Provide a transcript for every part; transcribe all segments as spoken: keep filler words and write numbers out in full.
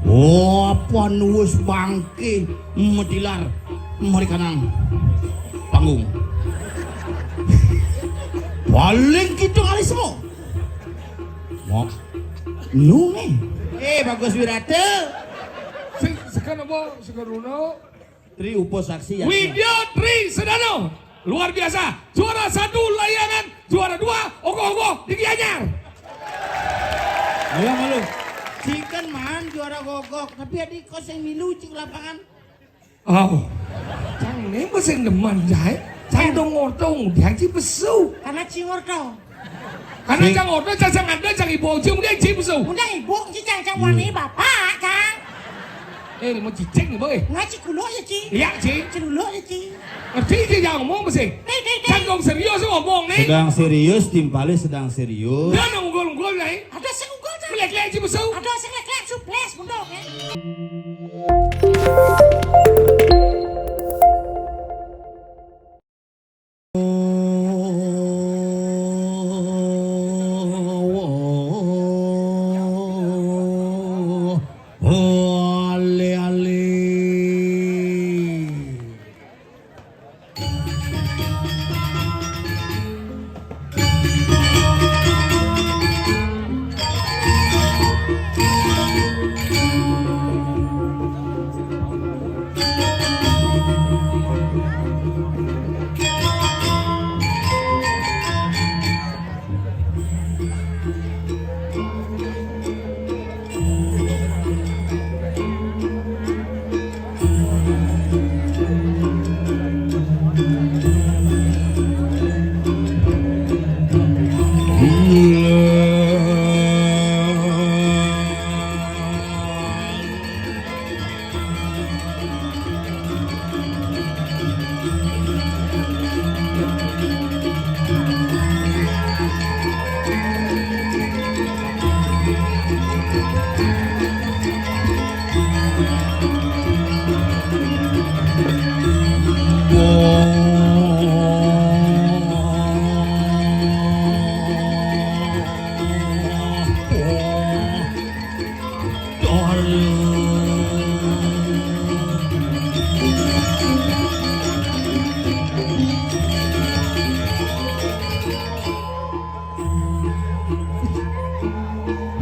Oh, apa nuwus bangke metilar merikanang panggung. Paling kita ngalih semua. Mok. Nunge. Eh, Bagus Wirata. Sing, sekan apa? Sekan Runa? Tri Upasaksi ya. Widya Tri Sedano. Luar biasa. Juara satu layangan, juara dua ogoh-ogoh di Gianyar. Ayo malu. Cikan man juara gogok, tapi adi kau sing milu cik lapangan. Oh. Cang ni sing demen jai. Cang dong ngortong, dia ci pesu. Karena cingor tau. Karena cang orto, cang sing ada, cang ibu aja mungkin ci pesu. Udah ibu, ci cang cang wani bapak cang. Eh, mau cicing nih, Boy. Ngaci kuluk ya, Ci. Iya, Ci. Celuluk ya, Ci. Ngerti, Ci, jangan ngomong mesti. Tei, tei, tei. Cang dong serius ngomong nih. Sedang serius, timpali sedang serius. Dia nang unggul-unggul nih. Ada sing unggul cang. Melek-lek ci pesu. Ada sing lek-lek suples bundok ya. Ale, ale.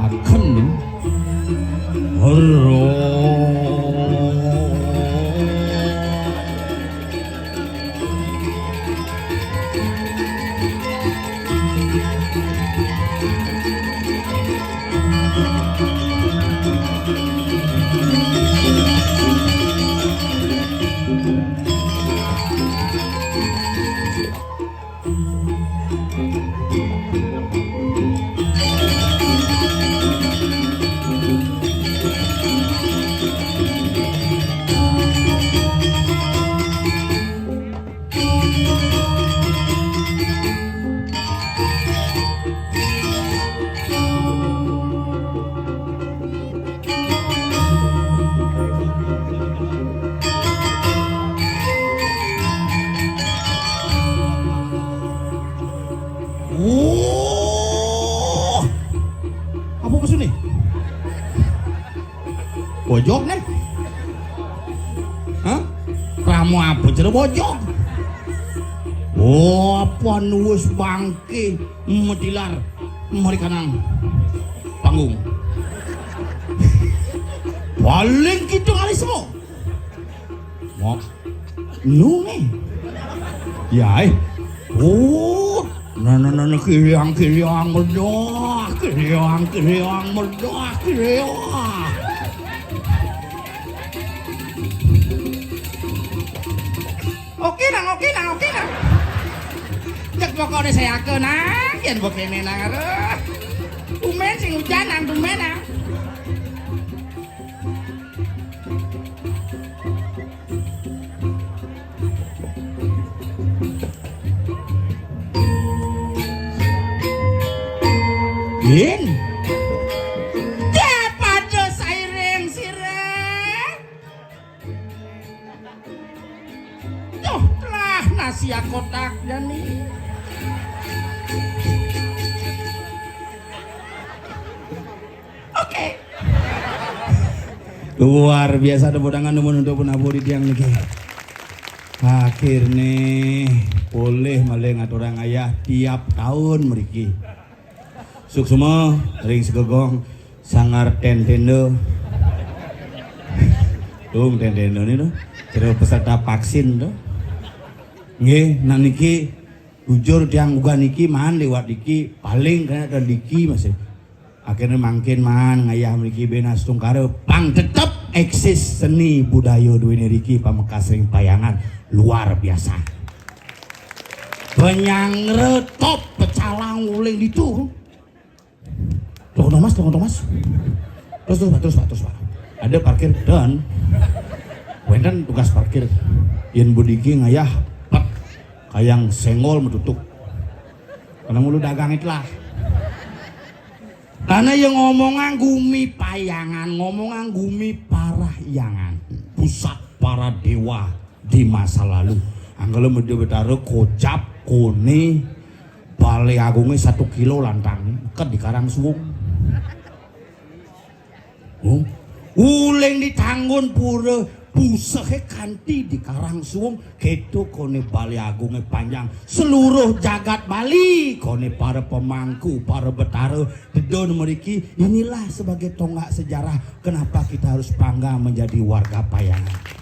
Akan ro. Oh. Apa maksudnya? Bojog nih. Hah? Kramo apa jero bojog? Oh, apa nuwus bangke metilar merikanang panggung. Paling kita ngalih semua. Mok. Nunge. Ya, eh. Oh. Nah, nah, nah, nah, kiriang, kiriang, medah. Kiriang, kiriang, medah, kiriang. Oke, Nang, oke, Nang, oke, Nang. Cek pokoknya saya ke, Nang. Yen begini, Nang, aduh. Tumben sing hujan, Nang, tumben, Nang. Yen. Dia pada sairing sireng. Tuh, telah nasi kotak dan nih. Oke. Luar biasa tepuk tangan nuwun untuk penabuh di tiang niki. Akhirnya boleh malih ngaturang ayah tiap tahun mriki. Suksma ring segegong sanggar tentendo. Tung tentendo ni to. Jero peserta vaksin to. Nggih, nah niki bujur tiang uga niki maan liwat niki paling kena ada niki masih. Akhirnya mangkin maan ngayah mriki bena setungkara pang tetep eksis seni budaya duwene riki pamekas ring payangan luar biasa. Penyangre top pecalang uling ditu. Tolong Thomas, tolong Thomas. Terus terus Pak, terus Pak, terus Pak. Ada parkir dan wenten tugas parkir. Yen budiki ngayah pet kayang senggol metutuk. Karena mulu dagang itulah. Karena yang ngomongan gumi payangan, ngomongan gumi parahyangan, pusat para dewa di masa lalu. Anggala Medha Betara kocap kone bale agunge satu kilo lantang, ket di Karang Suwung. Hmm? Uling di Tanggun Pura, pusehe kanti di Karang Suwung, keto kone bale agunge panjang. Seluruh jagat Bali, kone para pemangku, para betara, dedon meriki, inilah sebagai tonggak sejarah kenapa kita harus bangga menjadi warga Payangan.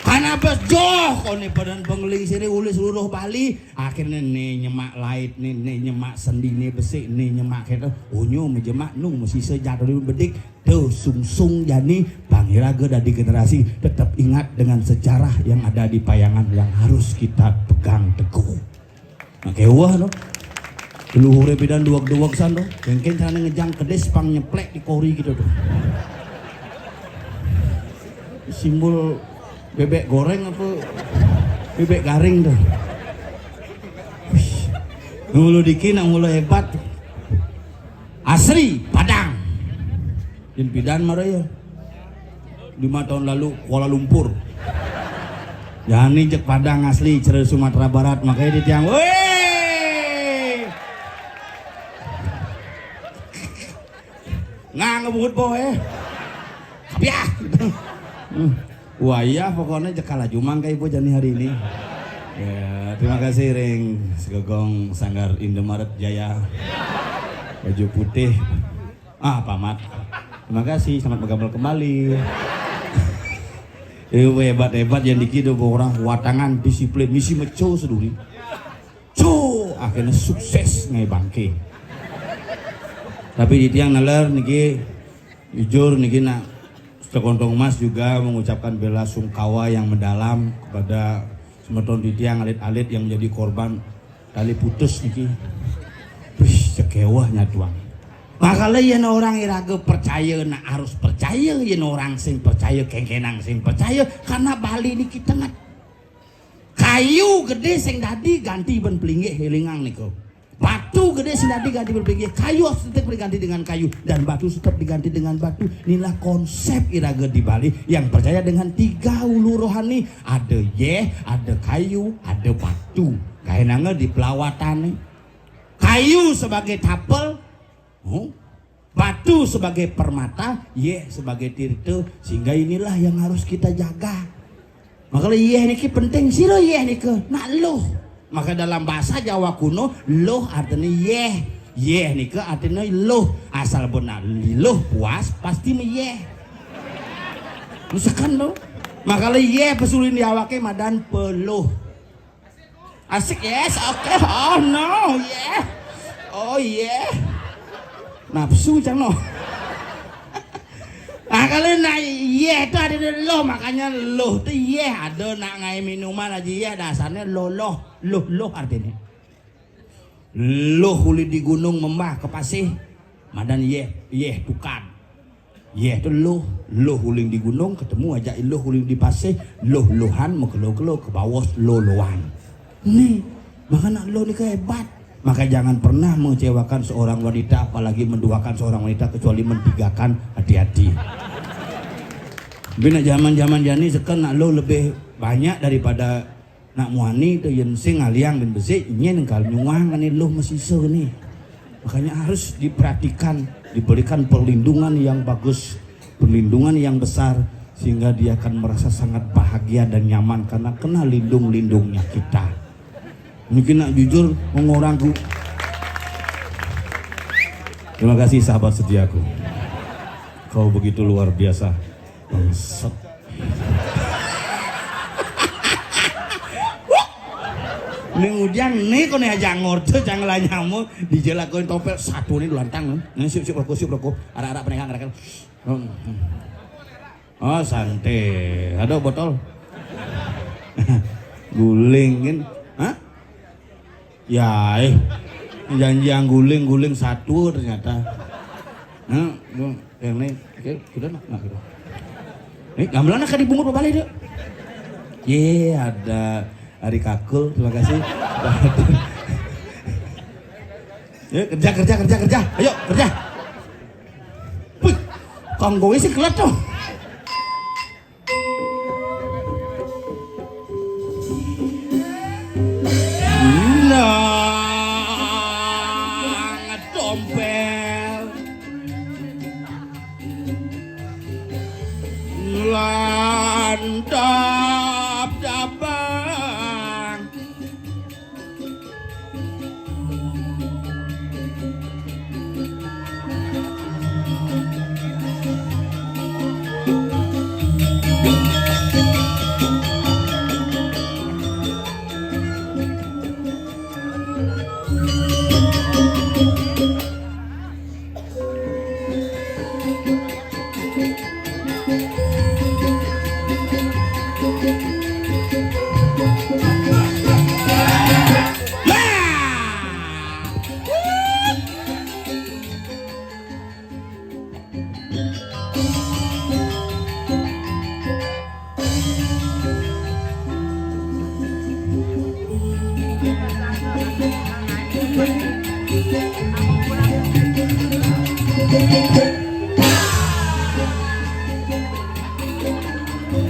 Karena bejoh kone badan pengeling sini ulis seluruh Bali, akhirnya ne nyemak lait ne, ne nyemak sendi ne besik ne nyemak keto, unyu mejemak nung mesisa jatuh di bedik, tuh sungsung jani pangiraga dari generasi tetap ingat dengan sejarah yang ada di Payangan yang harus kita pegang teguh. Nah, keweh to. Luhure pidan duweg-duweg san to. Kengken carane ngejang kedis pang nyeplek di kori gitu tuh. Simbol bebek goreng apa bebek garing tuh. Wih. Ngulu diki nak ngulu hebat. Asri Padang. Din pidan maraya. Lima tahun lalu Kuala Lumpur. Jani jek Padang asli cere Sumatera Barat makanya di tiang. Weh. Nggak ngebut boh eh. Kapiah. Hmm. Wah iya pokoknya jekal aja mang kayak ibu jani hari ini. Ya, terima kasih ring segegong Sanggar Indomaret Jaya. Baju putih. Ah, Pak Mat. Terima kasih, selamat bergabung kembali. Eh, hebat-hebat yang dikit orang watangan disiplin misi meco seduri. Co, akhirnya sukses ngai bangke. Tapi di tiang nalar niki jujur niki nak Sekontong Mas juga mengucapkan bela sungkawa yang mendalam kepada semeton di tiang alit-alit yang menjadi korban tali putus niki. Wih, cekeweh nyatuang. Makanya yen orang iraga percaya nak harus percaya, yen orang sing percaya kengkenang sing percaya karena Bali niki tenget. Kayu gede sing dadi ganti ben pelinggih elingang niku. Batu gede sing dadi ganti ben pelinggih, kayu harus tetap diganti dengan kayu dan batu tetap diganti dengan batu. Inilah konsep iraga di Bali yang percaya dengan tiga ulu rohani. Ada yeh, ada kayu, ada batu. Kainanga di pelawatane. Kayu sebagai tapel, hmm? Batu sebagai permata, yeh sebagai tirta, sehingga inilah yang harus kita jaga. Makanya yeh niki penting, sira yeh nika nak luh. Maka dalam bahasa Jawa kuno, luh artinya yeh. Yeh nika artinya luh. Asal benar luh puas pasti meyeh. Misalkan lo, makanya yeh pesulin di awake madan peluh. Asik yes, oke, oh no, yeah. Oh yeah. Nafsu cang no. Nah kalau nak yeh itu ada loh, makanya loh tuh yeh ada nak ngai minuman aja yeh dasarnya loh loh loh loh artinya. Loh uli di gunung membah ke pasih, madan yeh yeh tukad. Yeh tu loh, loh uling di gunung ketemu ajak loh uling di pasih, loh lohan mekelo-kelo ke bawah loh lohan. Nih, maka nak loh ni ke hebat. Maka jangan pernah mengecewakan seorang wanita, apalagi menduakan seorang wanita kecuali mentigakan, hati-hati. Tapi nak zaman-zaman jani sekarang nak loh lebih banyak daripada nak muani tu yen sing aliang dan besik nyen kal nyuang ni loh mesisa ni. Makanya harus diperhatikan, diberikan perlindungan yang bagus. perlindungan yang besar, sehingga dia akan merasa sangat bahagia dan nyaman karena kena lindung-lindungnya kita. Mungkin nak jujur mengorangku. Terima kasih, sahabat setiaku. Kau begitu luar biasa. Bangsat. Ini ujian nih, kau nih aja ngorte, jangan lah nyamuk. Dijelakoin topel satu nih, lantang. Nih, siap, siap, rokok, siap, rokok. Arak-arak penengah, arak-arak. Hmm, hmm. Oh, santai. Ada botol. Guling kan? Hah? Ya, eh. Janji yang guling-guling satu ternyata. Nah, tuh, yang ini, oke, sudah nak, nah, gitu. Ini gamelan akan dibungut balik dia. Ye, ada Ari Kakul, terima kasih. Ya, kerja, kerja, kerja, kerja. Ayo, kerja. Wih, kanggo sih kelet tuh. Nang dompet. Lan dap-dapang.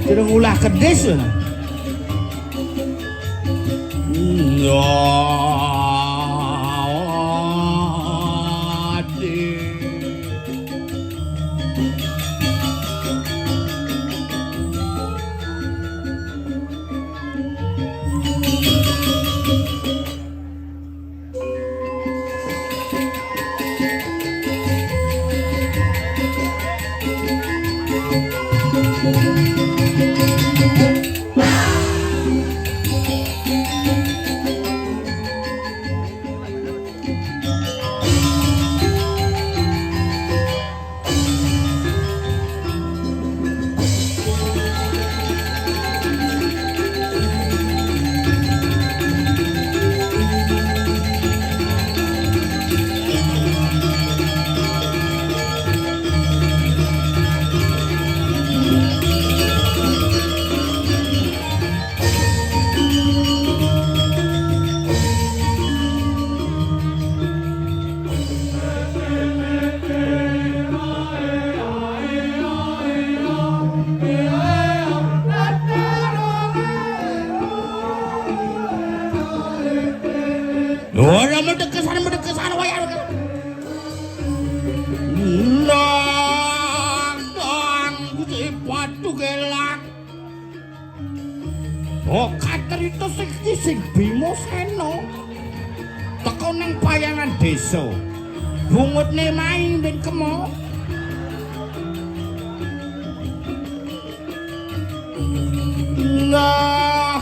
Sudah ngulah kedis. Iya. Ora medhek ke sana, medhek ke sana, wayah. Ndang, ndang, Gusti Batu Gelang. Oh, katrita sing, sing Bima Sena. Teko nang payangan desa. Bungutne mai ben kemo. Nah,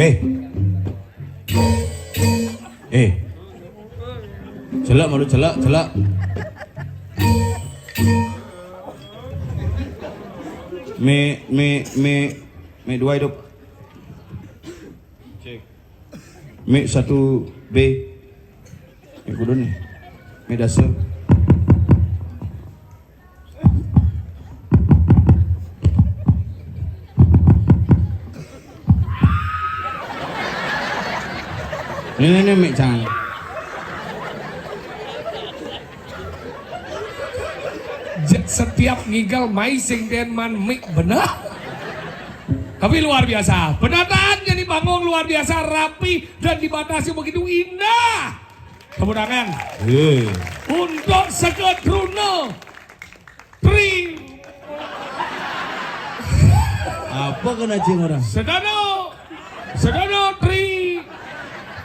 Eh. Eh. Celak malu celak, celak. Mik, mik, mik, mik dua hidup. Cek. Mik satu B. Mik kudu nih. Mik dasa. Ini, ini mik cang. Ja- Setiap ngigal mai sing ten man mik benar. Tapi luar biasa. Penataan jadi panggung luar biasa, rapi dan dibatasi begitu indah. Tepuk tangan. Eh, Untuk Sekedruna Tri apa kena cing orang? Sedano Sedano Tri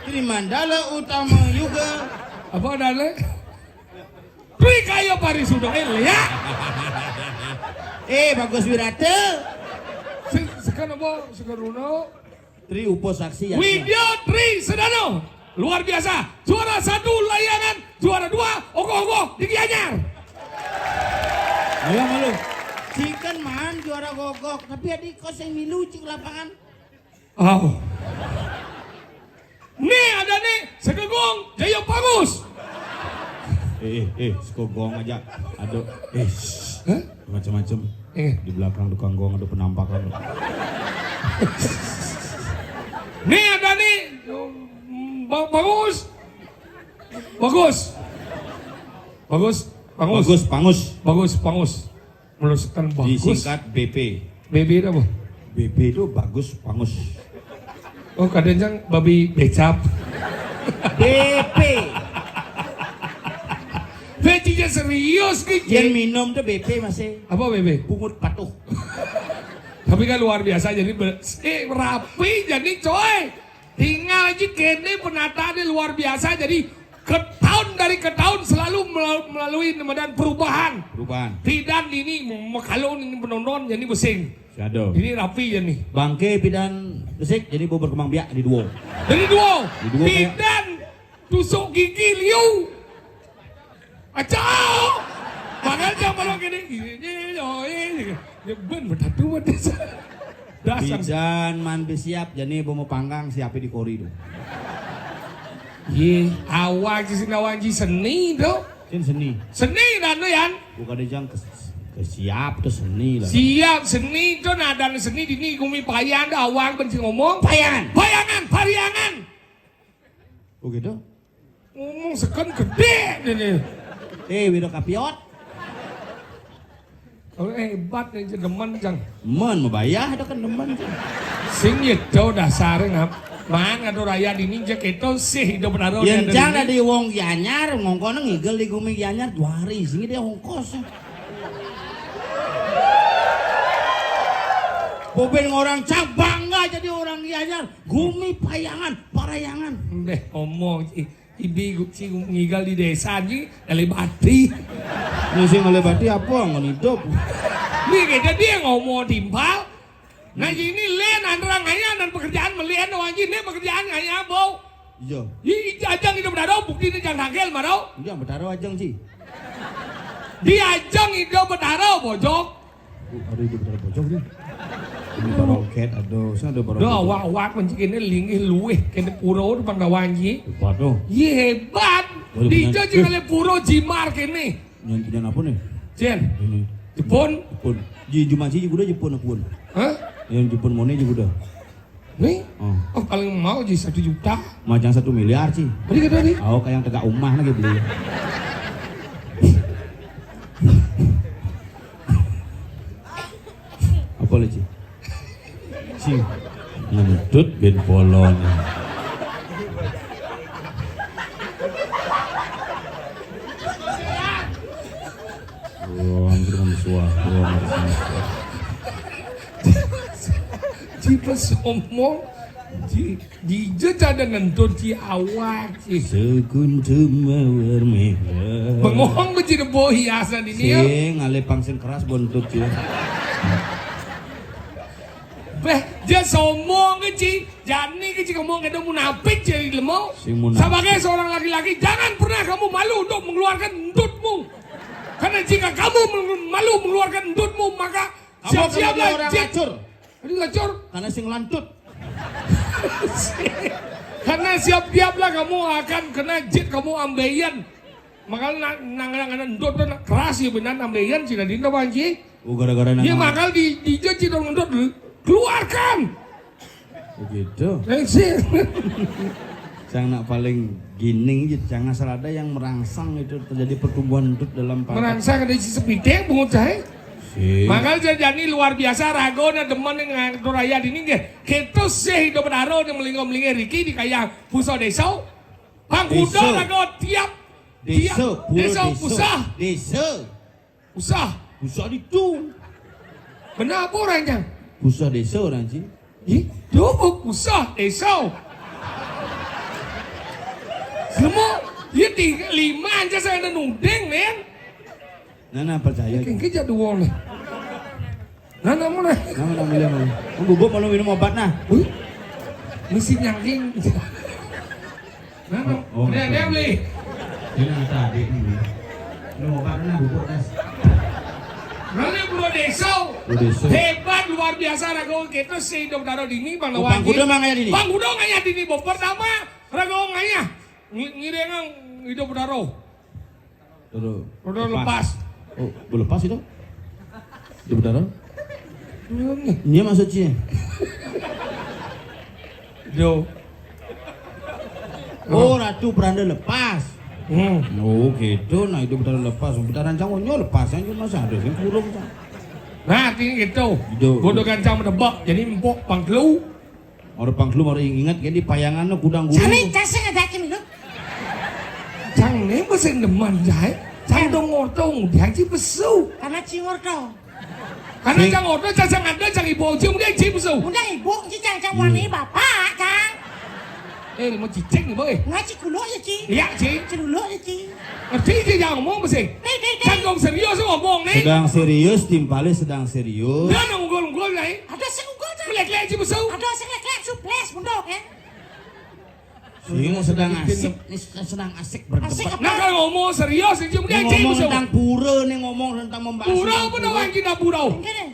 Tri Mandala Utama Yuga. Apa dale? Tri Kaya Parisuda. Eh, ya. Eh, Bagus Wirata. Se- Sekan apa? Sekedruna. Tri Upo Saksi ya. Widya Tri Sedano. Luar biasa. Juara satu layangan. Juara dua ogoh-ogoh di Gianyar. Ayo malu. Cikan man juara gogok, tapi adik kos yang milu cik lapangan. Oh. Nih ada nih Sekegung Jaya Pangus. Eh, eh, eh, sekogong aja. Aduh, eh, shh. Hah? Macam-macam. Eh. Di belakang tukang gong ada penampakan. Nih ada nih mm, Bang Bagus. Bagus. Bagus. Pangus. Bagus, Pangus. Bagus Pangus. Melusukan Bagus. Disingkat B P. B B itu apa? B P itu Bagus Pangus. Oh kadang jang babi becap. B P. Becinya serius nih. Yang Cik. Minum tuh B P masih. Apa B B? Pungut patuh. Tapi kan luar biasa jadi ber- eh, rapi jadi coy. Tinggal aja kene penataannya luar biasa jadi ke tahun dari ke tahun selalu melal- melalui medan perubahan. Perubahan. Tidak ini kalau ini penonton jadi besing. Shadow. Ini rapi ya nih. Bangke pidan besik jadi bau berkembang biak di duo. Jadi duo. Di duo kayak- Pidan tusuk gigi liu. Acau. Makanya jangan malu gini. Ini loh ini. Dia ben bertatu mati. Dasar. Pidan man besiap jadi bau mau panggang siapa di kori tuh. Ye, awal ji sing awal ji seni tu. Sin seni. Seni dan tu yan. Bukan jang ke, ke siap ke seni lah. Siap seni tu nadan seni dini gumi payan tu awal ben sing ngomong. Payangan. Payangan, pariangan. Oh gitu. Ngomong sekan gede dia ni. Eh, wiro kapiot. Kalau hebat ni je demen jang. Men membayar ada kan demen. Sing itu dasar ngap. Mana tu rakyat ini je kita sih hidup benar. Yang jang dari wong Gianyar ngongkon ngigel di gumi Gianyar dua hari sini dia ongkos. Bobel orang cang bangga jadi orang Gianyar. Gumi payangan, parayangan. Deh omong si ibi si ngigal di desa ji ngalih bati. Ini sih ngalih bati apa ngon hidup. Ni kita dia ngomong timpal. Nah ini len andra ngaya dan pekerjaan melian orang ji ni pekerjaan ngaya bau. Iya. Ini ajang hidup dado bukti ni jang tangkel marau. Dia betaro ajang sih. Di ajang hidup bedaro bojok. Aduh, hidup betaro bojok nih. Ini baroket, aduh, saya ada baroket. Dah awak-awak mencik ini linggih luih kena pura tu panggawan ji. Hebat tuh. Ye hebat. Boleh Dija benar. ji kali pura jimar kene. Nyanyian apa nih? Jen. Ini. Jepun. Jepun. Ji Jumanji juga udah Jepun pun. Hah? Yang Jepun mone juga udah. Ni? Oh. Oh paling mau ji satu juta. Macam satu miliar sih. Beri kata ni. Oh, kayak tegak rumah lagi beli. Apa lagi? Sing. Ngentut bin polon. Ruang rumah suah, ruang rumah suah. Ji pesomong. Ji dija jada ngentut ji awak ji. Sekuntum mawar merah. Bengong beji debo hiasan ini ya. Sing ale pang sing keras bontut ya. Beh, Dia sombong ke, Ci. Jani ke, Ci, kamu kena munafik, Ci, ilmu. Sing munafik. Sebagai seorang laki-laki, jangan pernah kamu malu untuk mengeluarkan entutmu. Karena jika kamu meng-, malu mengeluarkan entutmu, maka siap-siaplah orang lacur. Ini lacur. Karena sing lantut. Karena siap-siaplah kamu akan kena jit kamu ambeien. Makanya nang, nang, nang, nang, entut tu nak keras ya benar ambeien, Ci, tadi entah apa, Ci. Oh, gara-gara nang. Iya, makanya di, di jit, Ci, dong entut, keluarkan. Begitu. Cang nak paling gining je, jangan asal ada yang merangsang itu terjadi pertumbuhan entut dalam para. Merangsang ada si sepidek bungut saya. Makanya jadi luar biasa raga nak demen dengan Toraya dini nggih. Kita sih hidup daro yang melinggo-melinggo riki di kaya pusat desa. Pangkuda raga tiap desa, tiap pura desa, desa. Pusat. Desa. Pusat. Pusat itu. Benar apa orang, Cang? Pusat desa orang, Ci. Itu pusat desa. Semua, ya, tiga, lima aja saya ada nuding, men. Nah, nah, percaya. Mungkin kerja dua nih. Nah, nah, mana? Nah, mana, mana, mana? Oh, bubuk malu minum obat, nah. Huh? Mesti nyangking. Nah, oh, dia, dia beli. Ini tadi ini. Ini mau apa kena bubuk, Nas? Mana Bro Deso? Bro Deso. Hebat, luar biasa, raga kita si hidup daro dini, Bang. Oh, Lawan Bang Kuda ini. Mang ayah dini. Bang Kuda ngayah dini, Bang. Pertama, raga ngayah. Ngi-, ngiringan hidup daro. Roda lepas. Oh, belepas itu? Di Betara? Iya, maksudnya. Do. Oh, Ratu Peranda lepas. Hmm. Oh, gitu. Nah, itu Betara lepas. Betara rancang onyo lepas aja, masa ada sing kurung, Cang. Nah, artinya gitu. Gitu. Gua udah gancang menebak. Jadi empok pangkelu. Ora pang belum ora inget kene payangan kudang guru. Jane cacing ada akin lho. Cang ne mesin demen jae. Cang dong ngorto ngudian ci pesu. Karena ci ngorto. Karena cang ngorto, cang sing ada, cang ibu uji ngudian ci pesu. Udah ibu, ci cang cang wani bapak, cang. Eh, mau cicing nih, boy. Ngaji kulo ya, ci. Iya, ci. Celuluk ya, ci. Ngerti ci yang ngomong mesti. Dek, dek, dek. Cang dong serius ngomong nih. Sedang serius, timpale sedang serius. Dia nang unggul-unggul nih. Ada sing unggul, cang. Lek-lek ci pesu. Ada sing lek-lek suples mundok ya. Ini sedang asik, ini sedang asik berdebat. Asik apa? Nah, kalau ngomong serius, ini cuma dia ngomong tentang pura, nih ngomong tentang membahas pura apa tentang pura.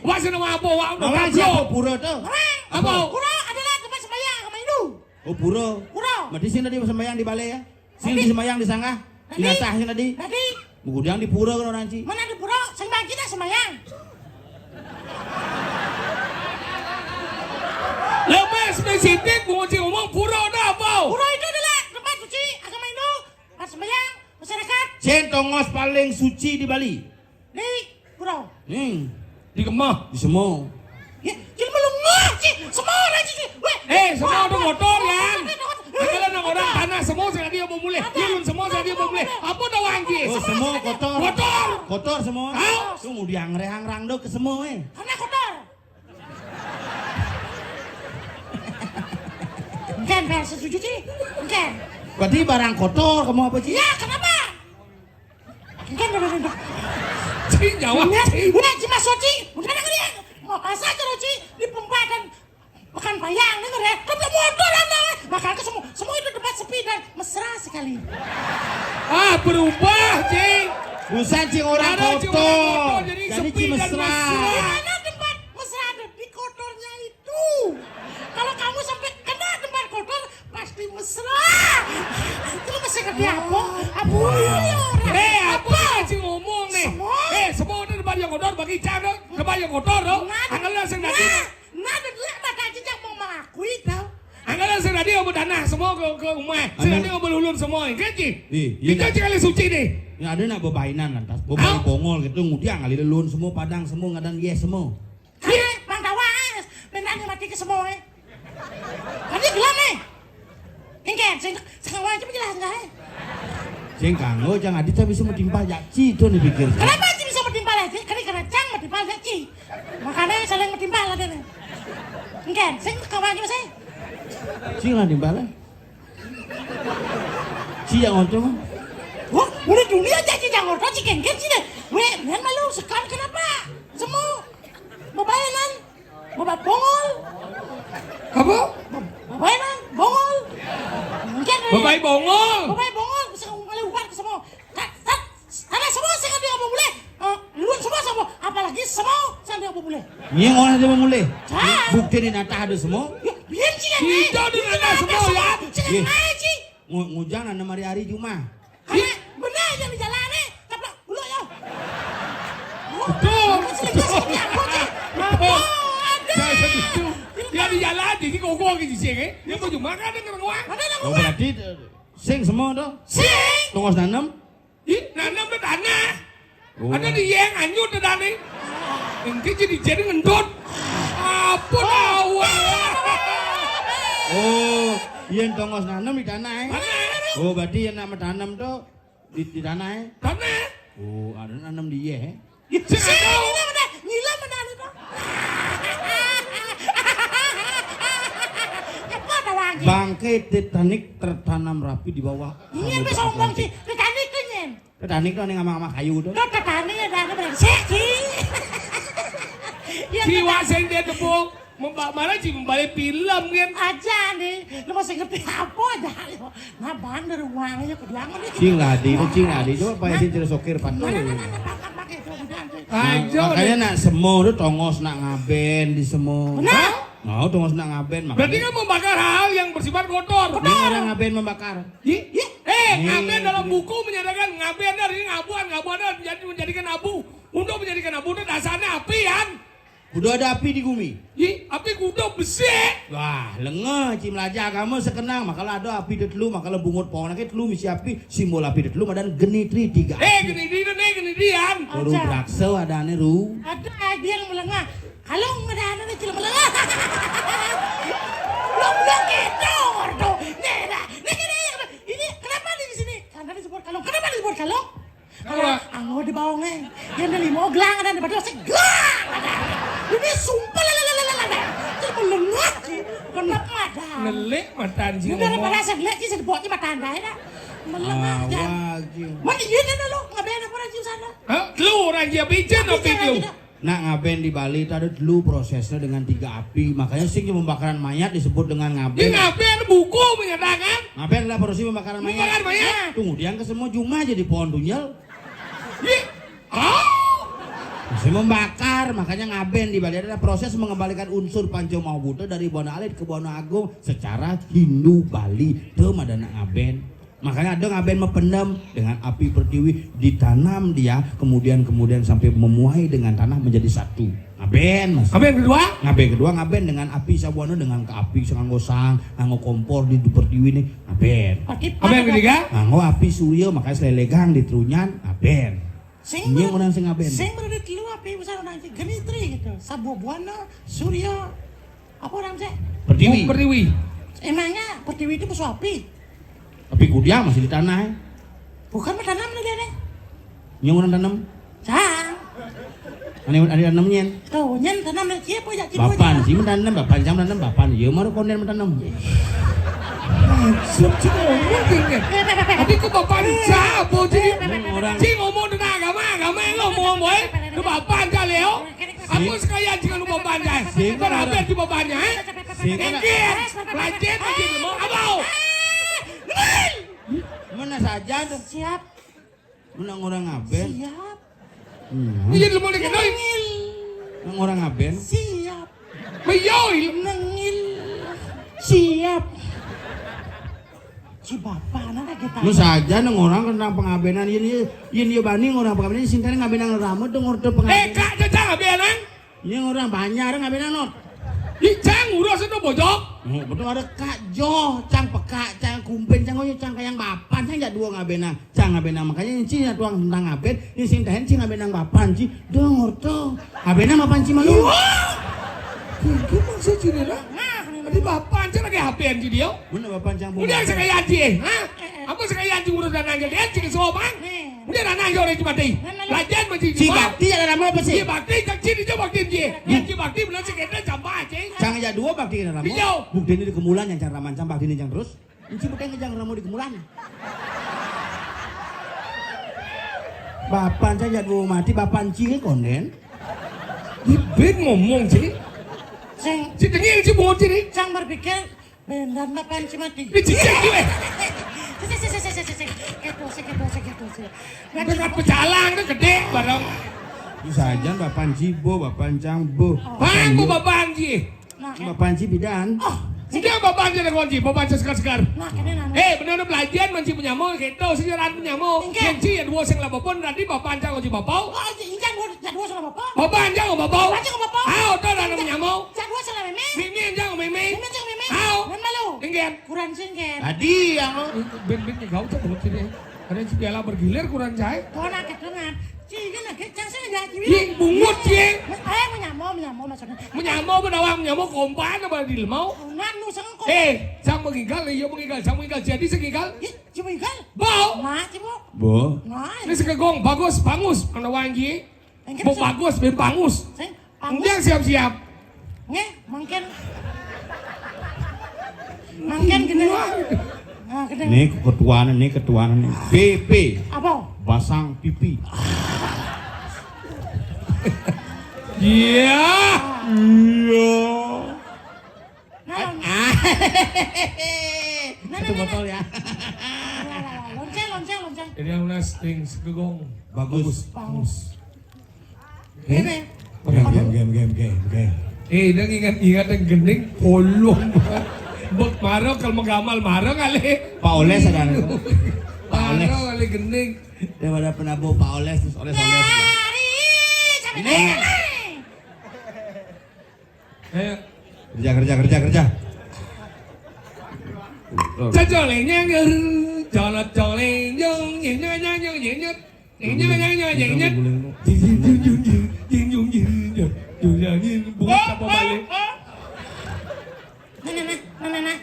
Wah, seneng apa? Wah, udah siapa pura tuh? Apa? Pura adalah tempat sembahyang sama Hindu. Oh, pura. Pura. Berarti sing tadi sembahyang di balai ya? Sing tadi sembahyang di sangga? Tadi. Binatang sing tadi? Tadi. Kemudian di pura kan orang ci. Mana di pura? Sembahyang kita sembahyang. Lebih spesifik, mau ci ngomong pura ada apa? Pura itu adalah tempat suci agama Hindu, tempat sembahyang masyarakat. Sing tongos paling suci di Bali. Di pura. Hmm. Di kemah. Di semua. Ya, jadi melengah, ci. Semua orang, ci. Weh. Eh, semua ada motor, ya. Ada nang orang tanah semua sing dia mau mulih. Nyulun semua sing dia mau mulih. Apa tau anjir? Oh, semua kotor. Kotor. Kotor semua. Hah? Tuh mau diangrehang rang dok ke semua, eh. Karena kotor. Enggak, enggak setuju, ci. Enggak. Berarti barang kotor kamu apa, ci? Ya, kenapa? Enggak, enggak, enggak, enggak. Ci, nyawa, ci. Udah, ci, Mas Soci. Udah, dengar ya. Mau asal terus, ci. Di pempatan Pekan Bayang, dengar ya. Kan udah motor, anak. Makanya semua, semua itu tempat sepi dan mesra sekali. Ah, berubah, ci. Bukan ci orang kotor. Jadi sepi dan mesra. Di mana tempat mesra ada? Di kotornya itu. Kalau kamu sampai kena tempat kotor, pasti mesra. Itu mesra kerja apa? Apa? Eh, apa ci ngomong nih? Semua. Eh, semua udah tempat yang kotor, bagi cara tempat yang kotor, tuh. Angel lah sing tadi. Nah, nah, nah, mata ci yang mau mengakui, tau. Angel lah sing tadi, mau tanah semua ke, ke rumah. Sing tadi, mau belulun semua, kan, ci? Iya, iya. Kita ci kali suci nih. Ya, ada nak bebainan lantas, bebain bongol gitu, ngudiang kali lelun semua, padang semua, ngadan yes semua. Hei, Bang Dawa, eh, benar nih mati ke semua, eh. Tadi gelap nih. Engke, sing, sing wajib jelas enggak, eh? Sing kanggo, jangan ada bisa metimpal, ya, ci, itu nih pikir. Kenapa ci bisa metimpal, eh? Karena, karena cang metimpal, ya, ci. Makanya saling metimpal ada nih. Engke, sing kawan juga sih. Ci nggak timpal, eh? Ci yang orto mah. Wah, udah dunia aja ci yang orto, ci kengken ci deh. Weh, yang malu sekarang kenapa? Semua. Bebayanan. Bebat bongol. Apa? Bapak emang bongol. Mungkin. Bapak bongol. Bapak bongol, bisa ngomong kali ubat semua. Kat, kat, ada semua saya dia ngomong boleh. Eh, luar semua sama. Apalagi semua saya dia ngomong boleh. Ini orang dia ngomong boleh. Bukti ini nata ada semua. Ya, biar sih yang naik. Kita ada nata semua ya. Sih yang naik sih. Ngujang nana mari hari Jumat. Karena benar yang di jalan nih, taplak dulu ya. Betul. Betul. Betul. Saya setuju. Yang di jalan jadi koko gitu sih, eh. Yang mau Jumat kan ada ngerenguang. Ada ngerenguang. Oh, berarti, eh, sing semua tuh. Sing. Tongos nanem. Ih, nanem tuh tanah. Oh. Ada di yang anyut tuh tanah. Engke jadi, jadi ngendut. Ampun, awak. Oh, yang tongos nanem di tanah, eh? Tanah. Oh, berarti yang nama tanam tuh di, di tanah, eh? Tanah. Oh, ada nanem di ye, eh? Sing ada. Nyilam mana, nyilam mana itu? Apa ada lagi? Bangkai Titanic tertanam rapi di bawah. Ini samudra apa sombong Atlantik. Sih? Titanic tuh nyen. Titanic tuh ning ama-ama kayu tuh. Tuh Titanic ada, ada brengsek sih. Yang Siwa Titanic. Sing dia tepung. Membak mana sih membalik film kan? Aja nih, lu masih ngerti apa aja? Nah, bandar uangnya keduangan nih. Cing Ladi, itu Cing Ladi. Coba Pak Yasin cerita sokir, Pak. Mana, mana, mana, pakai, pakai, itu, udah, udah. Nah, ayo, makanya nih. Nak semo tuh tongos nak ngaben di semo. Benar. Hah? Mau tongos nak ngaben, berarti makanya. Kan membakar hal yang bersifat kotor. Ini orang ngaben membakar. Ih, ih. Eh, nih, ngaben dalam ini. Buku menyatakan ngaben dari ngabuan, ngabuan dari menjadi, menjadikan abu. Untuk menjadikan abu itu dasarnya api, kan? Kudu ada api di gumi. Ih, api kudu besi. Wah, lengeh, ci melajar agama sekenang. Makala ada api di telu, makala bungut pohon lagi telu misi api, simbol api di telu madan genitri tiga. Eh, api. Genitri itu nih, genitri, kan? Ru aja. Braksa ada ane ru. Ada aja yang melengah. Kalau nggak ada ane cil melengah. Belum, belum gitu, tuh. Nih, dah. Nih, gini, ini kenapa nih di sini? Karena disebut kalung. Kenapa disebut kalung? Kalau anggo di bawah, eh. Yang dari Moglang ada, di Batu Asik, glang ada. Ini sumpah, lah, lah, lah, lah, lah, lah. Jadi melengah sih. Kena pada. Ngelik mata anjing. Ini ngomong. Pada saya lihat sih, saya buatnya mata anda, ya, dah. Melengah, awak, ya. Anjing. Mana iya, dah, lu? Ngapain aku orang sana? Hah? Lu orang dia pijen, tapi lu. Nak ngaben di Bali itu ada dulu prosesnya dengan tiga api. Makanya sing pembakaran mayat disebut dengan ngaben. Ini ngaben buku menyatakan. Ngaben adalah proses pembakaran mayat. Pembakaran mayat. Tunggu, dia ke semua jumah jadi pohon tunjel. Ih. Oh. Masih membakar, makanya ngaben di Bali adalah proses mengembalikan unsur Panca Maha Bhuta dari Buana Alit ke Buana Agung secara Hindu Bali. Itu madana ngaben. Makanya ada ngaben mependem dengan api pertiwi ditanam dia, kemudian kemudian sampai memuai dengan tanah menjadi satu. Ngaben, Mas. Ngaben kedua? Ngaben kedua ngaben dengan api sabuana dengan ke api sanganggo sang, nganggo kompor di pertiwi nih. Ngaben. Ngaben ketiga? Nganggo api surya makanya selelegang di terunyan, ngaben. Sing ini ber-, orang sing ngaben. Sing berarti telu api besar orang genitri gitu. Sabuana, surya, apa orang sih? Pertiwi. Oh, pertiwi. Emangnya pertiwi itu musuh api? Api kudia masih di tanah, eh. Bukan bertanam lagi, nih. Yang orang tanam? Sang. Ane, ane tanam nyen. Tuh, nyen tanam lagi apa ya? Bapan sih menanam, bapan jam tanam, bapan. Ya, maru konden menanam. Maksud sih ngomong gini. Tapi ke bapan siapa sih? Orang. Sih ngomong tentang agama, agama yang ngomong, boy. Ke bapan, Leo. Aku sekalian juga lupa banjai. Sing. Berapa di bapaknya, eh? Sing. Enggak. Lanjut, lanjut. Mau apa? Mana saja tuh? Siap. Mana orang ngaben? Siap. Hmm. Iya, lu mau dikit, Noy? Nengil. Nang orang ngaben? Siap. Beyoy. Nengil. Siap. Si bapak, anak kita. Lu saja nang orang kena pengabenan, yen, yen, yen, bani orang pengabenan, sing kene ngabenang rame, dong, order pengabenan. Eh, Kak, cacang ngabenang? Ini orang banyak, orang ngabenang, not. Ih, cang, urus itu bojok. Oh, betul ada Kak Jo, cang pekak, cang kumpen, cang oyo, cang kayang bapan, cang jak dua ngabenang, cang ngabenang. Makanya ini cina tuang tentang ngaben, ini sing tahen cing ngabenang bapan, ci. Dong, order. Ngabenang bapan, ci, malu. Wah! Tinggi maksud cina lah. Nah, di bapan, cang lagi H P-an, ci, dia. Mana bapan, cang? Udah, sekalian, ci, ha? Apa sekalian, ci, urus dan anjir, dia, ci, sopan. Udah, anak aja orang mati. Lajan mati. Si Bakti ada nama apa sih? Si Bakti, cak cini, cak Bakti, ci. Ya, ci Bakti, benar sih, kita jambah, ci. Cang aja dua Bakti ada nama. Iya. Bukti ini di kemulan yang cang raman, cang Bakti ini cang terus. Ini bukan yang cang ramu di kemulan. Bapan cang jago mati, bapan ci konden. Di ben ngomong, ci. Sing, si denging si bocil iki. Sing berpikir, beneran apa si mati? Iki cicak iki weh. Sik, sik, sik, sik, sik, sik. Keto sik, keto sik, keto sik. Dengan pecalang tuh gede bareng. Bisa aja Bapak Jibo, Bapak Cangbo. Bang, ku Bapak Ji. Nah, kan. Bapak Ji bidan. Oh, Udah Bapak Ji ada kunci, Bapak Ji segar-segar. Nah, kene nang. Eh, bener pelajaran manci penyamo, gitu, sejarah penyamo. Enggak. Kunci ya dua sing lah Bapak, nanti Bapak Cang kunci Bapak. Oh, iya, iya, dua, ya dua sama Bapak. Bapak Cang Bapak. Bapak Cang Bapak. Ah, udah ada penyamo. Ya dua sama Meme. Mimi Cang Mimi. Mimi Cang Mimi. Ah, Meme lo. Enggak. Kurang singkat. Tadi yang lo. Ben-ben gak usah buat sini. Ada si piala bergilir kurang jahit. Kau nak kedengar. Cing, nak kecang sih ya, Cing. Cing, bungut, Cing. Ayo, menyamo, menyamo maksudnya. Menyamo, menawang, menyamo, kompan apa di lemau? Nganu sengko. Eh, sang mengigal, iya mengigal, sang mengigal, jadi sing igal. Ih, cuma igal. Bau. Nah, cuma. Bo. Nah, Ini sekegong, bagus, bangus, menawang, Cing. Yang Bo kita bagus, ben bangus. Sing, Enggak siap-siap. Nggih, mangkin. Mangkin gini. Wah. Nah, gini. Ini ketuaan, ini ketuaan nih. B P. Apa? Basang pipi. Iya. Iya. Nah, Satu nah, botol ya. Nah, nah, nah. Lonceng, lonceng, lonceng. Ini yang udah sting segegong. Bagus. Bagus. Eh? Game, game, game, game, game. Eh, udah ingat-ingat yang gending, polong. Bek maro kalau menggamal maro kali. Pak Oles ada, ada. Pak Oles. Maro kali gending. Daripada penabuh Pak Oles terus Oles Oles. Dari, sampai Ini. Dari. Ayo. Kerja, kerja, kerja, kerja. Cacoleng nyengger, colot coleng nyong, nyong, nyong, nyong, nyong, nyong, nyong. Nyong, nyong, nyong, nyong, nyong, nyong. Jing, jing, jing, jing, jing. Jing, jing, jing, jing, jing, jing, jing. Jing, jing, jing. Bunga apa balik? Nah, nah, nah, nah, nah, nah.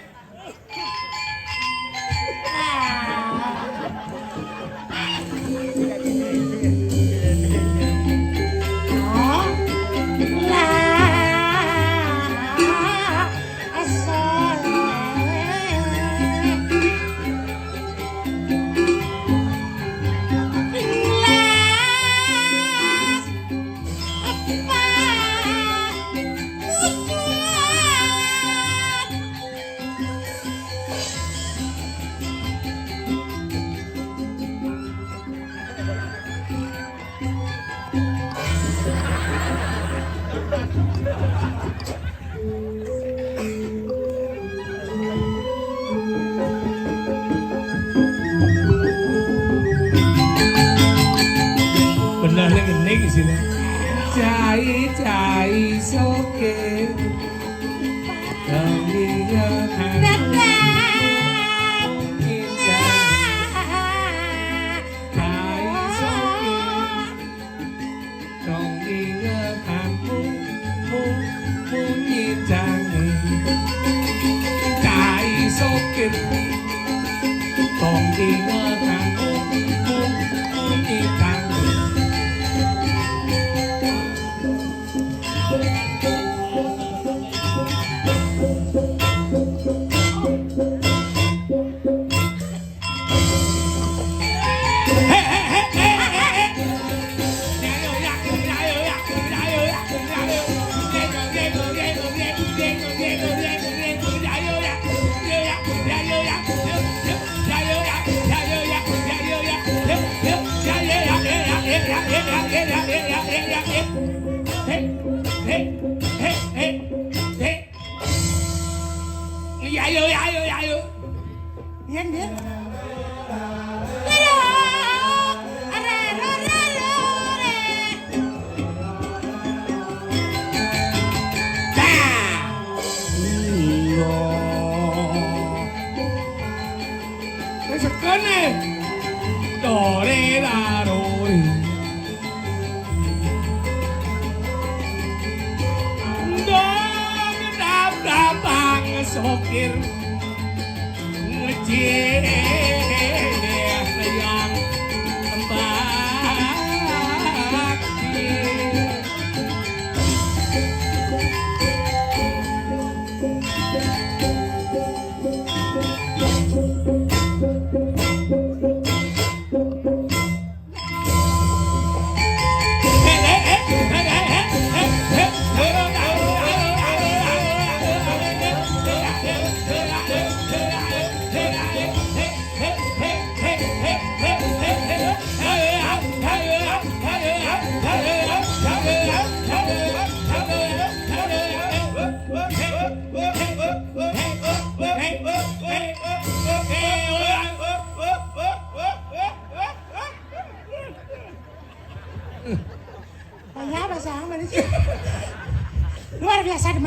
Bener ning ngening isine. Cai, cai, soke. Kami ya. Tetap. Cai, soke. Dong inget aku, mu-, munyi jange. Cai sokir. Dong inget aku, mu-, munyi jange. Iya, iya, iya, iya, iya. Iya, iya. Dah. Iya. Wis sekene. Dore larore. Ndang dap-dapang sokir. Ngecih yang tembak.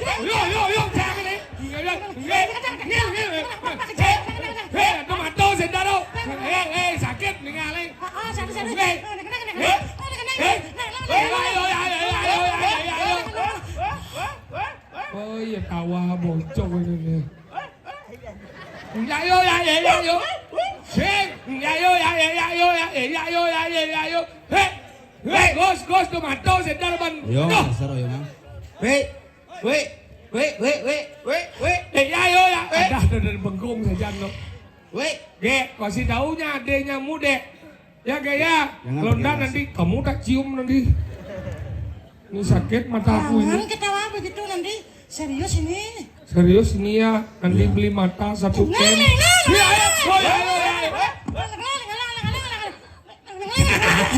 Yo, yo, yo, jangan, eh. Nggih, nggih, nggih, nggih. Eh, eh, aduh, mato sendal, oh. Eh, eh, sakit, ningalé. Heeh, sakit, sakit. Nggih. Eh, eh, eh, ayo, ayo, ayo, ayo, ayo, ayo, ayo. Oh iya, tawa bocok ini. Ya yo, ya, ya, ya, yo. Sing. Ya yo, ya, ya, ya, yo, ya, ya, ya, yo, ya, ya, ya, yo. Hei. Hei, Gus, Gus, tuh mato sendal ban. Yo, dasar yo, Mang. Wei, wei, wei, wei, wei, wei, wei. Eh, ya yo, ya. Ada, ada dari bengkung saja, no. Wei. Gek, kasih taunya adanya muda. Ya, gaya. Jangan londa pakai nanti, kamu tak cium nanti. Ini sakit mataku ini. Jangan ketawa begitu nanti. Serius ini. Serius ini ya, nanti beli mata satu M. Nah, nah, nah, nah, nah. Oh, ya, ya, ya, ya.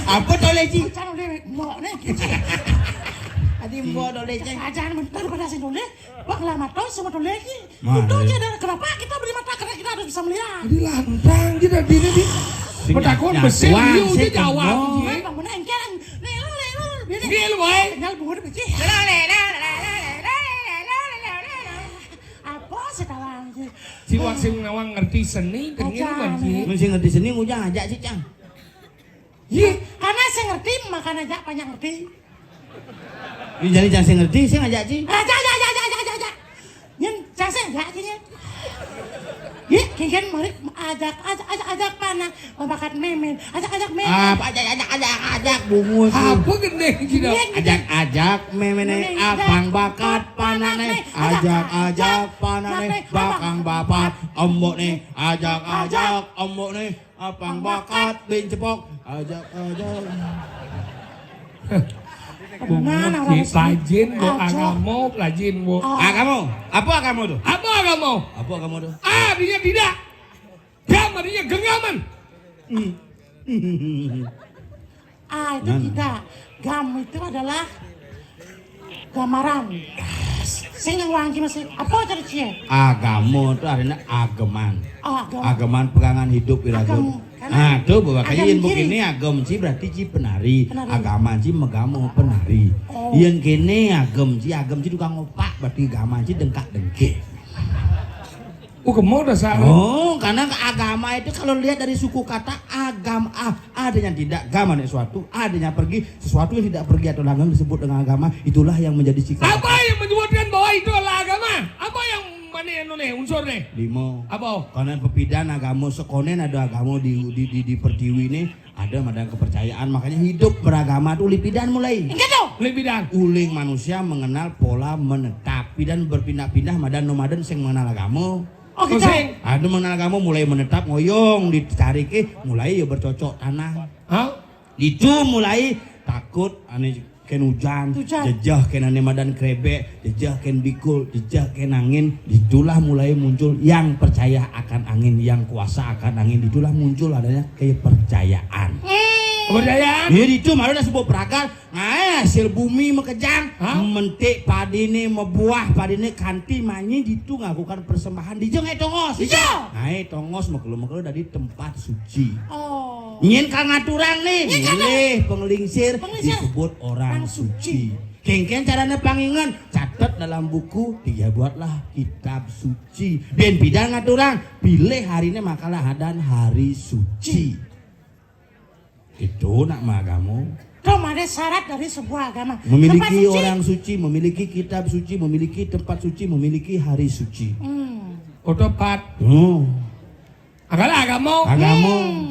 Apa to, Leci? Acan oleh mbok ne. Adi mbok to, Leci. Acan bentar pada sing oleh. Wah, lama to sama to lagi. Itu aja dah. Kenapa kita beli mata? Karena kita harus bisa melihat. Jadi lantang aja dah diri di. Petakon besi, liu aja Jawa. Bang, mana engkel? Nih, lu, nih, lu. Dia nih. Dia lu, boy. Tinggal bunga besi. Apa sekarang? Si Wak sing nawang ngerti seni, dengin, Bang, sih. Mun sing ngerti seni, ngujang ajak sih, Cang. Iya. Karena saya ngerti, makanya ajak banyak ngerti. Ini jadi jangan saya ngerti, saya ngajak sih. Ajak, ajak, ajak, ajak, ajak, ajak. Nyen, jangan saya ajak sih, nyen. Iya, kian mari ajak, ajak, ajak, ajak panah, membakat memen, ajak, ajak memen. Apa ajak, ajak, ajak, ajak, bungut. Apa gendeng gitu? Iya, gitu. Ajak, ajak memen nih, abang bakat panah nih. Ajak, ajak panah nih, bakang bapat, embok nih. Ajak, ajak, embok nih. Apang bakat bin cepok. Ajak, ajak. Bungut, pelajin, Bu, agama, pelajin, Bu. Agama. Apa agama tuh? Apa agama? Apa agama tuh? A, artinya tidak. Gam, artinya genggaman. Hmm. A itu tidak. Gam itu adalah gambaran. Sing yang wangi masih apa tadi, Cie? Agama itu artinya ageman. Oh, agama. Ageman pegangan hidup iraga. Nah, tuh bahwa kayak yen begini agem ci berarti ci penari. Agama ci megamo penari. Oh. Yen kene agem ci, agem ci tukang opak berarti agama ci dengkak-dengkik. Oh, kemo dasar. Oh, karena agama itu kalau lihat dari suku kata agam, a, adanya tidak, gam ane suatu, adanya pergi, sesuatu yang tidak pergi atau langgeng disebut dengan agama, itulah yang menjadi sikap. Apa yang menyebutkan bahwa itu adalah agama? Apa yang mana yang nune unsur nih? Lima. Apa? Karena pepidan agama sekonen ada agama di di di, di pertiwi ini ada madan kepercayaan, makanya hidup beragama tuh lipidan mulai. Enggak tuh. Lipidan. Uling manusia mengenal pola menetap dan berpindah-pindah madan nomaden sing mengenal agama. Oh, gitu. Pusing. Ada mengenal agama mulai menetap ngoyong ditarik, eh, mulai ya bercocok tanah. Hah? Itu mulai takut ane ken hujan, hujan. Jejeh ken ane madan krebek, jejeh ken bikul, jejeh ken angin. Itulah mulai muncul yang percaya akan angin, yang kuasa akan angin. Itulah muncul adanya kepercayaan. Hmm. Kepercayaan? Ya, itu malah disebut pragal. Nah, hasil bumi mekejang, hah? Mentik padine mebuah, padine kanti manyi ditu ngakukan persembahan. Dijeng ae tongos. Iya. Nah, tongos mekelo-mekelo dari tempat suci. Oh. Nyen kang ngaturang nih, nyen kang milih penglingsir, penglingsir disebut orang, orang suci. Suci. Kengken carane pangingan, catet dalam buku, dia buatlah kitab suci. Ben pidan ngaturang, pilih harine makalah hadan hari suci. Itu nak mah agama. Itu ada syarat dari sebuah agama. Memiliki tempat suci. Orang suci, memiliki kitab suci, memiliki tempat suci, memiliki hari suci. Hmm. Oh, tepat. Hmm. Agama, agama. Agama. Hmm.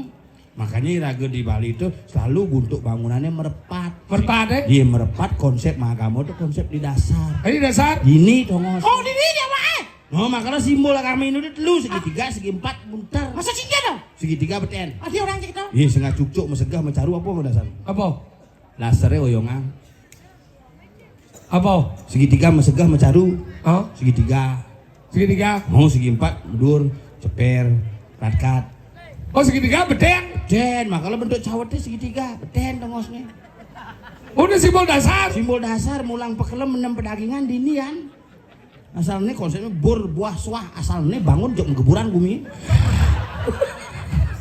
Makanya iraga di Bali itu selalu untuk bangunannya merepat. Merepat, eh? Iya, merepat konsep agama itu konsep di dasar. Ini dasar? Ini, tongos. Oh, di ini dia, Pak, eh? Oh, makanya simbol agama Hindu itu telu, segitiga, segi empat, munter. Masa cinta dong? Segitiga beten. Ada orang cerita. Iya, sengah cukcuk, mesegah, mecaru, apa dasar? Apa? Dasarnya oyongan. Apa? Segitiga, mesegah, mecaru. Hah? Segitiga. Segitiga. Oh, segi empat, medur, ceper, ratkat. Oh, segitiga beten. Beten, makanya bentuk cawetnya segitiga, beten tongosnya. Udah simbol dasar. Simbol dasar, mulang pekelem, menem pedagingan, dinian. Asal ini konsepnya bur, buah, suah. Asal ini bangun, jok menggeburan bumi.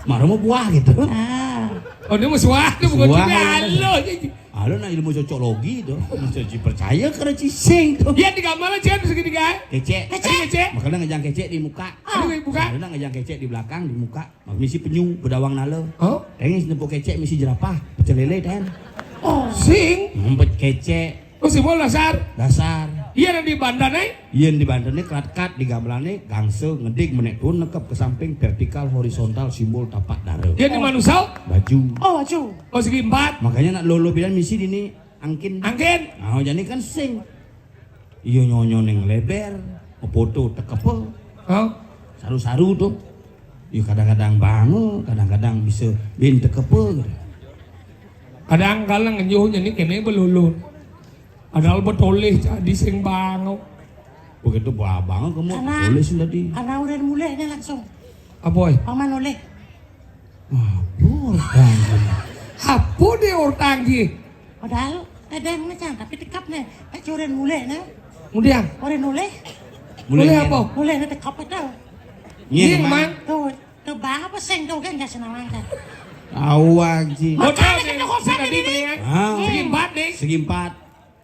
Mara mau buah gitu. Ah. Oh, ini mau suah tuh, bukan suah, ini halo. Halo, nak ilmu cocoklogi tuh. Mesti percaya karo cising tuh. Ya, di kamar aja tuh segini, kan? Kecek. Kecek. Kecek. Makanya ngejang kecek di muka. Ah. Aduh, buka. Halo, nak ngejang kecek di belakang, di muka. Misi penyu, bedawang nala. Oh? Tengis nepuk kecek, misi jerapah, pecel lele, ten. Oh. Sing? Ngumpet kecek. Oh, simbol dasar. Dasar. Iya, yang di Banten, eh? Iya, yang di Banten, eh, kelat-kelat, di gamelan, eh, gangsa, ngedig, menek turun, nekep ke samping, vertikal, horizontal, simbol tapak dara. Iya, di manusia? Baju. Oh, baju. Oh, segi empat. Makanya nak lolo bilang misi di ini angkin. Angkin. Oh, jadi kan sing. Iya, nyonyo ning leber, foto tekepe. Oh. Saru-saru tuh. Ya kadang-kadang bango, kadang-kadang bisa bin tekepe gitu. Kadang kala ngenjuh nyeni kene belulun. Padahal betoleh jadi sing bango. Begitu ba-, bango kamu karena, tulis tadi. Karena udah mulainya langsung. Apa, eh? Paman oleh. Apa orang? Apa dia orang? Padahal ada yang macam, tapi tekap nih. Tak curen mulai nih. Kemudian? Orang oleh. Mulai apa? Mulai nih tekap itu. Iya, Mang. Tuh. Tuh, bang apa sing tuh kan, nggak senang kan? Awang, Ji. Makanya kita kok tadi, Bang. Ah. Segi empat, nih. Segi empat.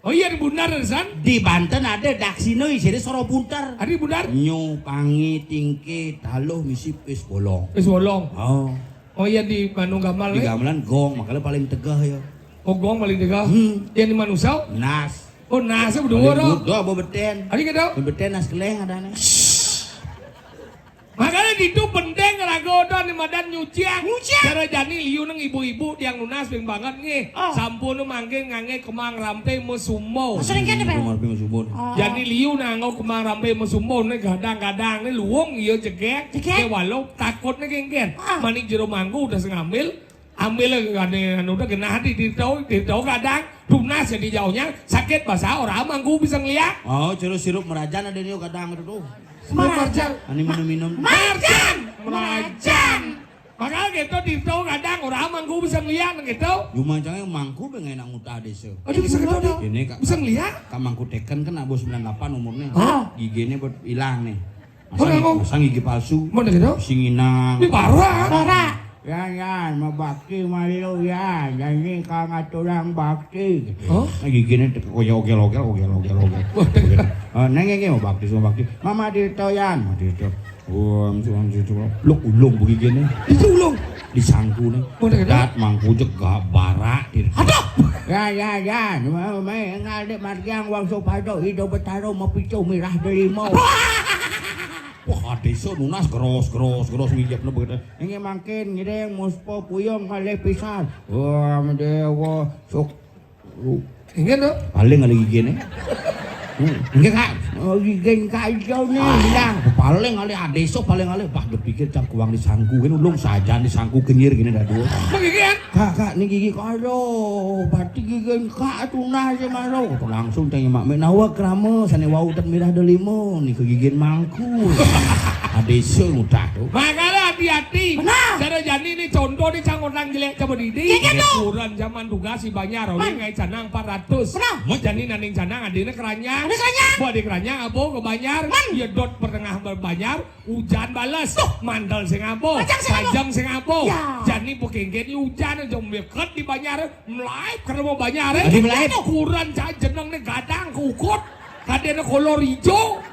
Oh iya, di Bundar, San? Di Banten ada daksina, isine soro bunter. Ada di Bundar? Nyu, pangi, tingke, taluh, misi, pis, bolong. Pis bolong. Oh. Oh iya, di Manu Gamal, di gamelan gong, makanya paling tegah ya. Oh, gong paling tegah. Hmm. Yang di Manusau? Nas. Oh, nasnya berdua, paling dong. Berdua, apa beten? Ada gitu? Beten nas keleng ada nih. Makanya ditu penting raga udah ni madan nyucian. Nyucian. Cara jani liu nang ibu-ibu tiang nunas ping banget nggih. Oh. Sampun mangkin ngangge kemang rampe mesumbo. Sering kan, Bang? Kemang rampe mesumbo. Oh. Jani liu nanggo kemang rampe mesumbo ni gadang-gadang ni luung iya jegek. Jegek? Ke walau takut ni kengken. Ah. Manik jero mangku udah sengambil. Ambil ane anu dah genah di, di tau, di tau kadang tunas jadi jauhnya sakit basah orang mangku bisa ngeliat. Oh, jero sirup merajan ada ni kadang itu tuh. Marjan. Ani minum-minum. Marjan. Marjan. Makanya gitu di tau kadang orang mangku bisa ngeliat gitu. Cuma jangan mangku pengen nak ngutah desa. Aduh, bisa gitu, Dok. Ini, Kak. Bisa ngeliat? Kak mangku teken kan abis sembilan delapan umurnya. Hah? Giginya buat hilang nih. Masang, masang gigi palsu. Mana gitu? Sing inang. Di bara. Bara. Ya, ya, mau bakti malu ya. Jadi kalau nggak tulang bakti. Hah? Nah, giginya tek-, ogel, ogel, ogel, ogel, ogel, ogel. Wah, tek-, eh, neng ini mau bakti, mau bakti. Mama ditoyan, mau dito. Wah, mesti, mesti, mesti. Luk ulung begigine. Itu ulung. Disangku nih. Mana gitu? Dat mangku jegak barak. Aduh. Ya, ya, ya. Mau, mau, ngalih margiang wang sopada ido betaro mau picu mirah delimo. Wah, desa nunas geros, geros, geros mijepna begitu. Ini mangkin ngideng muspa puyung kalih pisan. Wah, dewa sok. Inggih, Dok. Paling kali gigine. Hmm, inggih, Kak. Oh, gigin Kak Ijo nih, ah, bilang. Paling kali adeso, paling kali. Bah, dipikir cang kuang disangku. Kan ulung sajan disangku kenyir gini dah dua. Begitu kan? Kak, Kak, ini gigi kalau berarti gigin Kak tunas ya maro. Langsung tanya Mak Mek nawa krama sane wau utet mirah delima ni ke gigin mangku. Adeso udah tuh. Makanya hati-hati. Benar. Cara jani ni contoh ni cang orang jelek coba didi. Kayak gitu. Ukuran zaman tugas di Banjar, oleh ngai canang empat ratus. Benar. Jani naning canang adine keranyang. Ada keranyang. Buat di keranyang, abo ke Banjar. Man. Ya dot pertengah ber-, Banjar, hujan balas. Tuh. Mandal sing abo. Kacang sing abo. Kacang sing abo. Ya. Jani pekengken ni hujan aja meket di Banjar. Melaip ke rumah Banjar, eh. Lagi melaip. Ukuran cah jeneng ni gadang ke ukut. Kadene kolor hijau.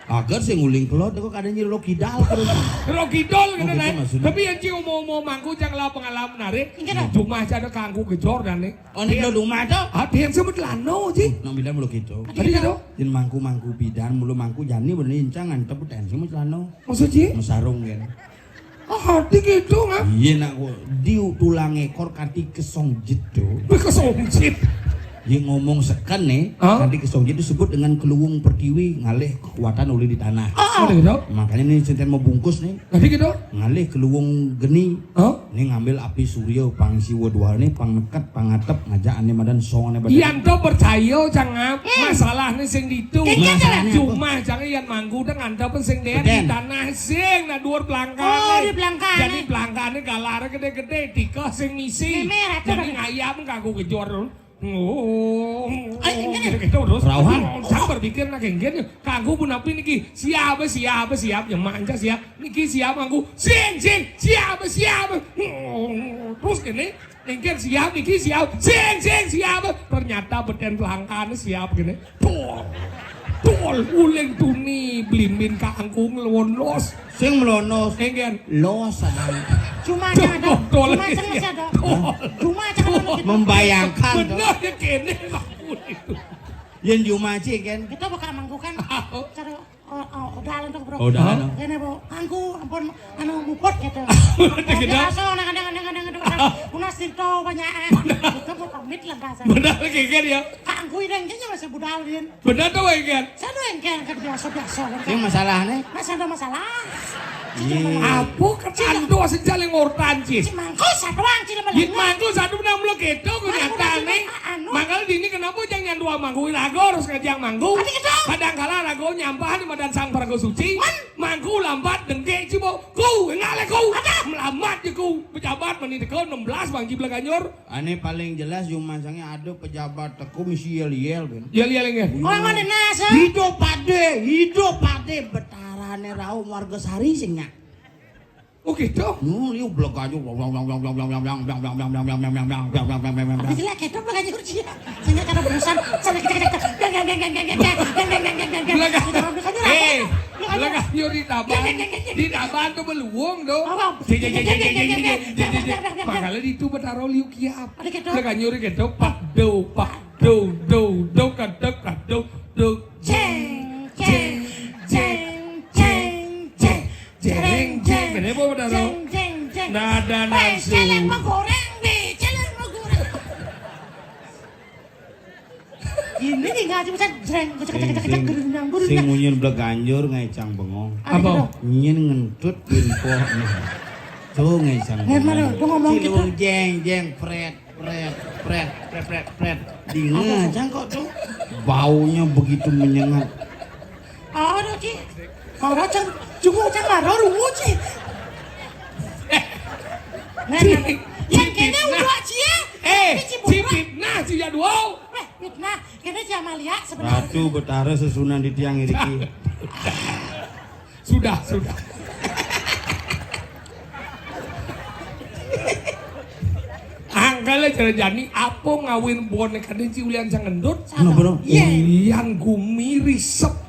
Agar sing nguling kelot kok kadang nyiro kidal terus. Ro kidul gitu, oh, gitu, maksudnya. Tapi yang ci umur-umur mangku cang lah pengalaman menarik. Iya, dong. Cuma aja ada kangku gejor dan nih. Oh, ini lo rumah tuh? Ah, dia yang sebut lano, Ci. Nang bidan mulu gitu. Tadi gitu. Yen mangku-mangku bidan, mulu mangku jani bener incang ngantep tensi mesti lano. Maksud, Ci? Mesarung kan. Ah, hati gitu, kan? Iya, nak, kok. Diu tulang ekor kati kesong jedo. Kesong jed. Ye ngomong seken nih, hah? Kati kesong jed disebut dengan keluwung pertiwi ngalih kekuatan oleh di tanah. Ah. Ada gitu? Makanya nih, senten mau bungkus nih. Tadi gitu? Ngalih keluwung geni. Hah? Ini ngambil api surya, pang siwa dua nih, pang neket, pang ngatep, ngajak ane madan song ane badan. Yan to percaya, cang, Ngap. Hmm. Masalahnya sing ditu. Kayak gitu. Masalahnya apa? Cuma, cang, yan mangku dah ngantep sing den di tanah sing, nah, dhuwur pelangkane. Oh, di pelangkane. Jadi pelangkane galare gede-gede, tiga sing misi. Meme, ratu. Jadi ngayam kanggo gejor. Oh, Ayo, ngene. Gitu, gitu terus. Rauhan. Saya berpikir nak genggen ya. Kanggo punapi niki? Siap, siap, siap. Ya manca siap. Niki siap nganggo. Sing, sing, siap, siap. Oh, terus kene, engken siap, niki siap. Sing, sing, siap. Ternyata beten pelangkan siap kene. Tol. Tol uling tuni blimbin kangkung lewon los. Sing melonos. Engken. Los ada. Cuma ada. Tol, tol, Cuma iya. Cenges ada. Tol. Cuma cenges ada. Membayangkan tuh. Bener ya kene aku itu. Yen Jumaji kan. Kita bakal mangkukan. Cara oh, oh, udah lantuk, Bro. Oh, udah lantuk. Kene, Bu. Angku ampun anu muput gitu. Muput gitu. Biasa nang nang nang nang nang. Punas tirta banyak. Kita mau pamit lah bahasa. Bener kayak ya. Kangku ini kayaknya masih budal, Din. Bener tuh, Ken. Saya tuh yang kayak biasa-biasa. Yang masalahnya? Masih ada masalah. Iya. Apa kecandu sejal yang ngortan, Ci? Cimangku satu ang, Ci, Yit mangku satu enam puluh gitu kenyataane. Anu. Mangkal dini kenapa jangan nyandu mangku, rago harus ngajang mangku. Tadi gitu. Kadang kala rago nyampah di madan sang praga suci. Wan. Mangku lambat dengke cibo. Ku, ngale ku. Ada. Melambat ya ku. Pejabat meni teko enam belas Bang Cibla Ganjur. Ane paling jelas yo masangnya ada pejabat teko misi yel-yel kan. Yel-yel nggih. Oh, yang mana nasa? Hidup pade, hidup pade betarane rauh warga sari sing nyak. Oh gitu. Nu liu bleganjur. Ada jelek itu bleganjur dia. Sehingga cara berusan, sana kita kita. Bleganjur. Eh, bleganjur di taban. Di taban tuh beluwung tuh. Apa? Jeng, jeng, jeng, jeng, jeng, jeng, jeng, jeng, jeng. Makanya di itu betaro liu kiap. Ada gitu. Bleganjur gitu. Pak do, pak do, do, do, kadek, kadek, do. Jeng, jeng, jeng, jeng, jeng. Jeng, jeng. Kene apa, Betaro? Jeng, jeng, jeng. Nada Weh, nafsu. Celeng mau goreng, Bi. Celeng mau goreng. Ini nih ngaji bisa jreng, kecek, kecek, kecek, kecek, Sing, gerendang, sing gerendang. Munyin bleganjur ngecang bengong. Ada Apa? Gitu. Nyin ngentut binpoh nih. Tuh ngecang Ngen mana? Bengong. Tuh ngomong gitu. Cilung jeng, jeng, pret, pret, pret, pret, pret, pret. Apa tuh? Dingin aja kok tuh. Baunya begitu menyengat. Ora, Ci. Ora, Cang. Cuma Cang ora rungu, Ci. Nah, nah. Ci, yang kene Ci, udah, Ci, ya. Eh, Ini Ci Ci, Bubra. Fitnah, Ci Jadwal. Eh, fitnah. Kene Ci Amalia sebenarnya. Ratu Betara sesunan di tiang iriki. Sudah, sudah. Angkale jare jani apa ngawin bonekane Ci Ulian sing ngendut? Kenapa, no? Iya. Ulian gumi risep.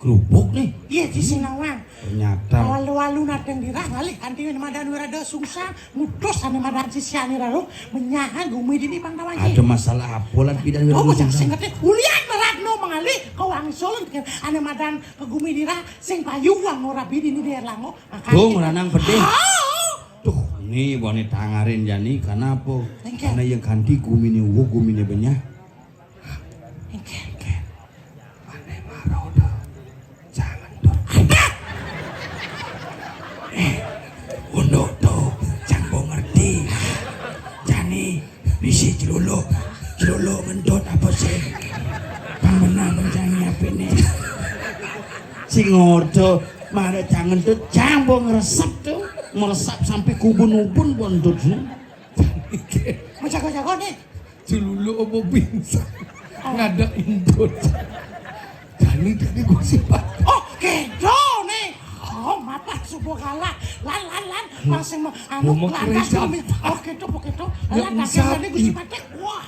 Kerupuk nih. Iya, di Sinawang. Ternyata. Walu-walu nadeng dirah ngalih kanthi madan wirada sungsang, mutus ane madan sisiane raro, menyahan gumi dini pangkawan. Ada masalah apa lan pidan Oh, wirada bocah sungsang? Sing ngerti. Ulian meratno mengalih kawang solon ane madan ke gumi dirah sing payu wang ora bidini di Erlango. Makanya Dong, kita lanang pedih. Ah! Tuh, ini bone tangarin jani, kenapa? Engke. Karena yang kanthi gumine uwo, gumine benyah. Engke, engke. Mane maroda. Jangan dong. Eh, unduk tuh, jangan mau ngerti. Jani, bisi celuluk. Celuluk ngentut apa sih? Pang menang jani apa nih? Sing ngodo, mare jangan tuh, jangan mau ngeresep tuh. Meresap sampai kubun-ubun bontot sih. Mau jago-jago nih. Celuluk apa pingsan? Oh. Ngadek indut. Jani, jani gosip. Oh, kedo nih. Oh, mapan subuh kalah. Lan, lan, lan. Langsung mau, anu, Ngomong lantas kereja. Ngomit. Oh, kedo, oh, kedo. Ya, Lan, usah. Akhirnya gosip patek. Wah.